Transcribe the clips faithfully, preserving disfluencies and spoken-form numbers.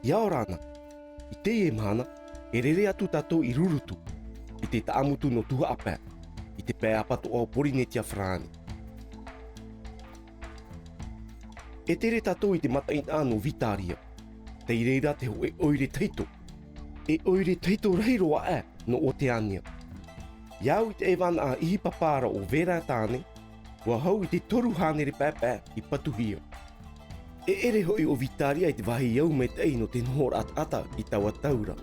ʻIa ora na. I teie mahana, e rere atu tātou i Rurutu, i te taʻamotu nō Tuhaʻa pae, i te pae apatoʻa o Porinetia farāni. E tere tātou i te mataʻeinaʻa nō Vitaria. Tei reira te hōʻē ʻoire tahito. E ʻoire tahito rahi roa aʻe nō Oteania. ʻIa au i te ʻaivānaʻa ʻihi pāpā ra ʻo Vera tāne, ʻua hau i te toru hānere paepae i patuhia. E ʻere hoʻi ʻo Vitaria i te vāhi au maitaʻi nō te nohoraʻa taʻata i taua tau ra.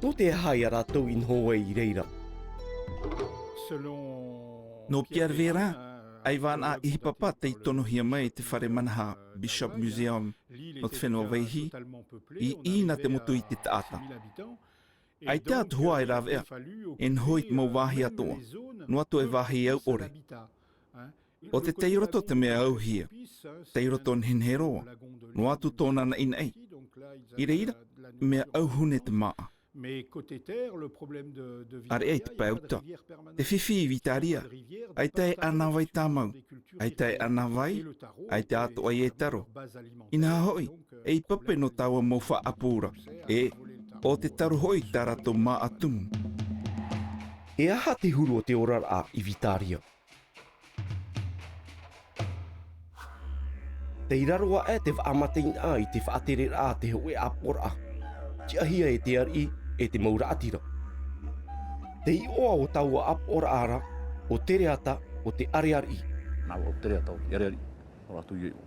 Nō te aha ia rātou i noho ai i reira? Nō Pierre Vera, ʻaivānaʻa ʻihi pāpā tei tonohia mai i te fare manaha Bishop Museum nō te fenua Vaihi, i ʻī na te motu i te taʻata. ʻAita atu hoʻi e rāveʻa, e noho i te mau vāhi atoʻa, noa atu e vāhi au ʻore. ʻO te tei roto te mea auhia, tei roto nehenehe roa, noa atu tōna naʻinaʻi. I reira, mea auhune te māʻa. ʻĀreʻa i te pae uta, te fifi i Vitaria, ʻaita e ʻānāvai tāmau, ʻaita e ʻānāvai, ʻaita atoʻa e taro. Inaha hoʻi, e ʻipape nō taua mau faʻaʻapu ra, e, ʻo te taro hoʻi tā rātou māʻa tumu. E aha te huru o te oraraʻa i Vitaria? Tei raro aʻe te faʻamataʻeinaʻa i te faʻatereraʻa te hōʻē ʻāpoʻoraʻa, tiʻahia e te ariʻi e te mau raʻatira. Te iʻoa o taua ʻāpoʻoraʻa ra, ʻo Tereata o te ʻAreariʻi. Nā vau Tereata o te ʻAreariʻi, nō rātou ia iʻoa.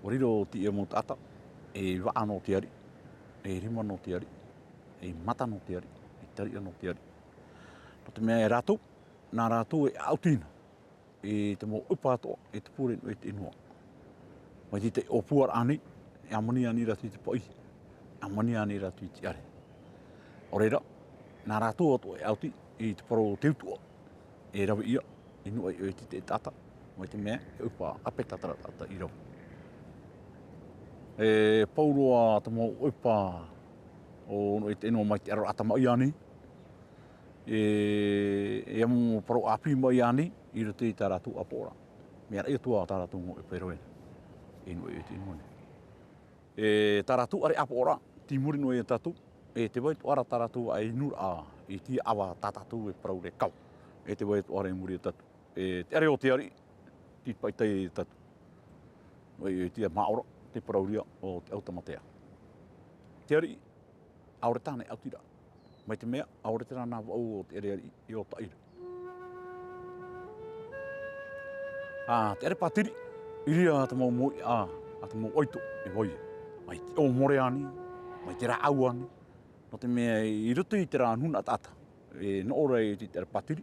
ʻUa riro teie mau taʻata, e vaʻa nō te ariʻi, e rima nō te ariʻi, e mata nō te ariʻi, e tariʻa nō te ariʻi. Nō te mea e rātou, nā rātou e ʻaʻuti na i te mau ʻohipa atoʻa, e te pure nō te ʻenua. Mai te ʻōpuaraʻa nei, e ʻāmani ana rātou i te paʻi, e ʻāmani ana rātou i te ʻare. ʻO reira, nā rātou atoʻa e ʻaʻuti i te parau o te utuʻa, e rave ʻia, i nō ʻoe te taʻata, mai te mea, e ʻohipa ʻāpē tātara taʻata i rave. E pau roa te mau ʻohipa o nō te ʻenua mai te ʻaroraʻa tamaʻi ānei, e, e amo parau ʻāpī mai ānei, i roto i tā rātou ʻāpoʻoraʻa. Mea raʻi atu ā tā rātou mau ʻohipa e rave na, i nō ʻoe te ʻenua nei. E tā rātou ʻare ʻāpoʻoraʻa, tei muri noa ia tātou, e te vai atoʻa ra tā rātou ʻaʻe inuraʻa, i te ʻava tā tātou e parau ra e kava. E te vai atoʻa ra i muri ia tātou. E te ʻare o te ariʻi, tei paʻi taʻi ia tātou. E, e te māʻoraʻa, te parau ra o te au tamatea. Te ariʻi, ʻaore tāna e ʻautiraʻa. Mai te mea, ʻaore terā nā vaʻu o te ʻare ariʻi, e ʻo taʻi ra. Ā, te ʻare pātiri, i reira te mau moiʻa, a te mau ʻaito, e vai. Mai te ʻōmore ānei, mai te rāʻau ānei. Nō te mea i roto i terā nūnaʻa taʻata, e noʻo ra i te, te ʻare pātiri,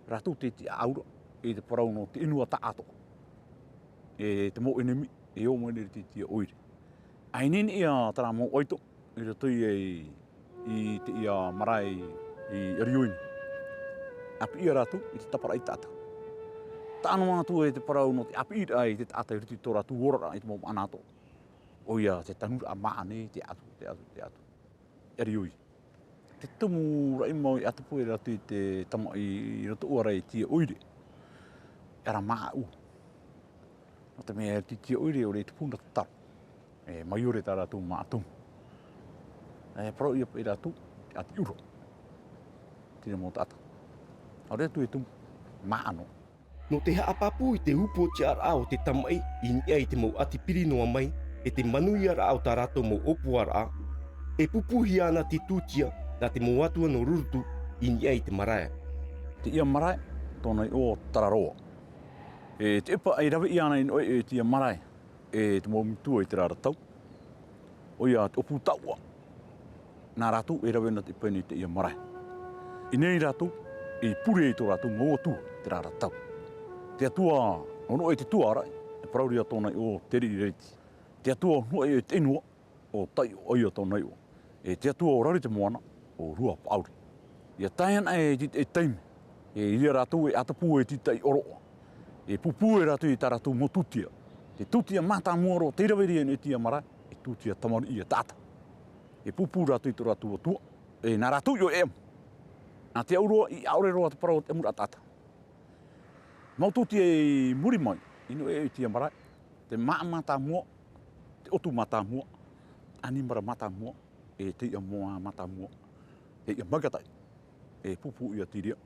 rātou te, te ʻaʻau ra, i te parau nō te ʻenua tāʻatoʻa. E te mau ʻenemi, e ō mai nei i te, te ʻoire. ʻA ineine ia terā mau ʻaito, i roto ia i, i teie marae i, i Arioi nei. ʻApiʻi ia rātou i te taparaʻa taʻata. Taʻa noa atu e te parau nō te ʻapiʻiraʻa i te taʻata i roto i tō rātou oraraʻa i te mau maʻana atoʻa. ʻOia te tanuraʻa māʻa nei, te ʻatu, te ʻatu, te ʻatu. Arioi. Te tumu raʻi mau i ʻatupu e rātou i te tamaʻi i roto ua ra i teie ʻoire. E ara māʻa ua. Nō te mea i teie ʻoire, ʻaore i tupu na te taro. E maiore tā rātou māʻa tumu. E parau ia paʻi rātou, te ʻati ʻura. Teie mau taʻata. ʻAore atu e tumu, māʻa noa. Nō te haʻapāpū i te upoʻotiʻaraʻa o te tamaʻi i niʻa i te mau ʻati piri noa mai, e te manuiaraʻa o tā rātou mau ʻōpuaraʻa, e pūpūhia ana te tūtia nā te mau atua nō Rurutu i niʻa i te marae. Teie marae, tōna iʻoa ʻo Tararoa. E te ʻohipa e rave ʻia ana i nō ʻoe i teie marae, e te mau metua i terā ra tau. ʻOia te ʻōpū taʻua. Nā rātou e rave na te ʻohipa i teie marae. I nei rātou, i pure i tō rātou mau atua, terā ra tau. Te atua, nō nō ʻoe te tuaraʻi, e parau ra tōna iʻoa ʻo Teriʻi Rereti. Te atua, nō ʻoe te ʻenua, ʻo Taiʻoʻaia tōna iʻoa. E te atua o Rare te moana, ʻo Ruapaʻauri. ʻIa tae ana e te, te taime, e ʻia rātou e ʻatapu e te taʻi ʻoroʻa. E pūpū e rātou i tā rātou mau tūtia. Te tūtia mātāmua roa tei rave ra i teie marae, e tūtia tamariʻi e taʻata. E pūpū rātou i tō rātou atua, e nā rātou iʻoa e ʻamu. Nā te au roa, i ʻaore roa te parau o te ʻamuraʻa taʻata. Mau tūtia i muri mai, i nō ʻoe i teie marae, te māʻa mātāmua, te ʻotu mātāmua, ʻanimara mātāmua, e te iʻa moa mātāmua, te iʻa maitaʻi, e pūpū ʻia te reira,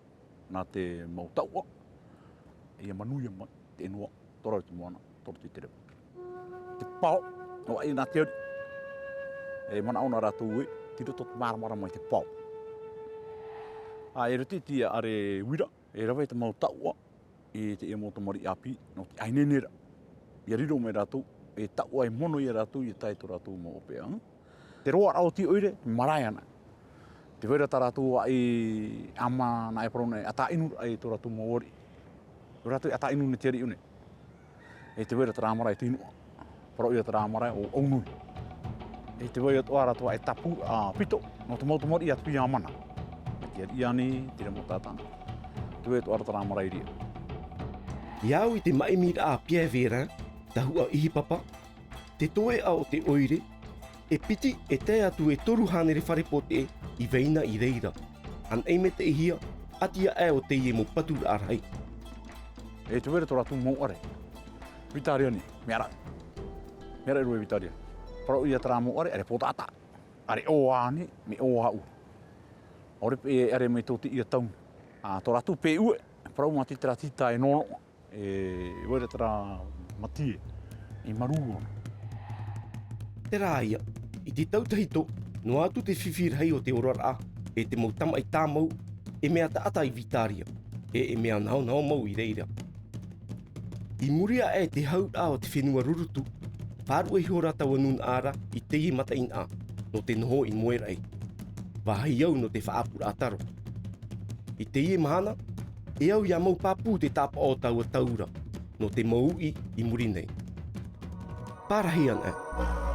nā te mau taʻoʻa, ʻia manuia mai te ʻenua, tō rātou te moana, tō rātou te reva. Te pao, ʻo ʻai nā te ari, e manaʻo na rātou ē, tei roto te māramarama i te pao. Ā, e reti te ʻare uira, e rave te mau taʻoʻa, i te mau tamariʻi ʻāpī, nō te ʻaineineraʻa. ʻIa riro mai rātou, e taʻoʻa e mono ia rātou, ʻia tae tō rātou mau ʻōpeʻa. Te roaraʻa o te ʻoire, marae ana. Tē vai ra tā rātou ʻaʻi ʻāmā nā e parau nei, ʻa tāʻinu ai tō rātou mau ariʻi. Rātou ʻa tāʻinu nei te ariʻi nei. E tē vai ra terā marae i te inu. Parau ia terā marae ʻo ʻAunui. E tē vai atoʻa rātou ʻaʻi tāpū, ā, pito, nō te mau tamariʻi a te piamana. E te ariʻi ani, te remo tātana. Tē vai atoʻa ra terā marae i reira. ʻIa au i te maʻimiraʻa a Pierre Vérin, tahuʻa ʻihipapa, te toeʻa o te ʻoire, e piti, e tae atu e toru hānere fare pōteʻe i vai na i reira. Anaʻe maitaʻihia, ʻati aʻe ʻo teie mau paturaʻa rahi. E tē vai ra tō rātou mau ʻare. Vitaria nei, mea raʻi. Mea raʻi roa e Vitaria. Parau ia terā mau ʻare, ʻare pōtaʻataʻa. ʻAre ʻoaʻa ani, mea ʻoaʻa ʻuru. ʻAore pē e ʻere mai tō te ia tauna. Ā, tō rātou pēʻue, parau mā te terā tītā e nonoʻa. E vai ra terā matie, i marū ʻōna. Terā ia, i te tau tahito, noa atu te fifi rahi o te oraraʻa, e te mau tamaʻi tāmau, e mea taʻata i Vitaria, e, e mea naonao mau i reira. I muri aʻe i te hauraʻa o te fenua Rurutu, pāruʻe ihora taua nūnaʻa ra i teie mataʻeinaʻa, nō te noho i Moeraʻe. Vāhi au nō te faʻaʻapuraʻa taro. I teie mahana, e au ʻia mau pāpū te tāpaʻo o taua tau ra, nō te mau uʻi i muri nei. Pārahi ana.